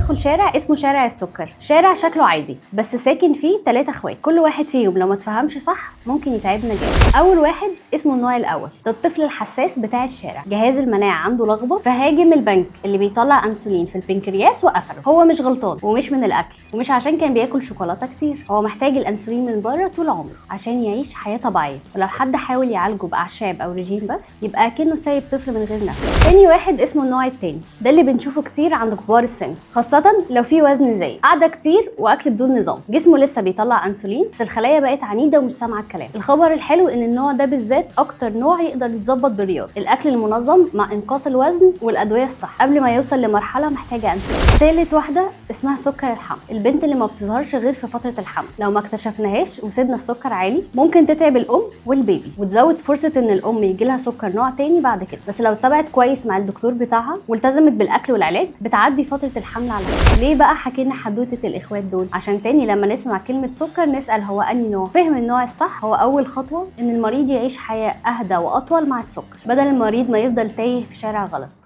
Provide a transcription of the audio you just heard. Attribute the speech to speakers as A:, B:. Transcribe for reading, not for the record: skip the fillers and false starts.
A: ندخل شارع اسمه شارع السكر، شارع شكله عادي بس ساكن فيه 3 اخوات، كل واحد فيهم لو ما تفهمش صح ممكن يتعبنا جامد. اول واحد اسمه النوع الاول، ده الطفل الحساس بتاع الشارع، جهاز المناعة عنده لخبط فهاجم البنك اللي بيطلع انسولين في البنكرياس وقفله. هو مش غلطان ومش من الاكل ومش عشان كان بياكل شوكولاتة كتير، هو محتاج الانسولين من بره طول عمره عشان يعيش حياة طبيعية، ولو حد حاول يعالجه باعشاب او رجيم بس يبقى كأنه سايب طفل من غير نفس. تاني واحد اسمه النوع التاني، ده اللي بنشوفه كتير عند كبار السن، خاصة لو في وزن زايد، قعدة كتير واكل بدون نظام، جسمه لسه بيطلع انسولين بس الخلايا بقت عنيدة ومش سامعه الكلام. الخبر الحلو ان النوع ده بالذات اكتر نوع يقدر يتظبط بالرياضة، الاكل المنظم مع انقاص الوزن والادوية الصح قبل ما يوصل لمرحلة محتاجه انسولين. ثالث واحدة اسمها سكر الحمل، البنت اللي ما بتظهرش غير في فترة الحمل، لو ما اكتشفناهاش وسيبنا السكر عالي ممكن تتعب الام والبيبي وتزود فرصة ان الام يجي لها سكر نوع تاني بعد كده. بس لو اتبعت كويس مع الدكتور بتاعها والتزمت بالاكل والعلاج بتعدي فترة الحمل على خير. ليه بقى حكينا حدوتة الاخوات دول؟ عشان تاني لما نسمع كلمة سكر نسال هو انهي نوع. فهم النوع الصح هو اول خطوة ان المريض يعيش حياة اهدى واطول مع السكر، بدل المريض ما يفضل تايه في شارع غلط.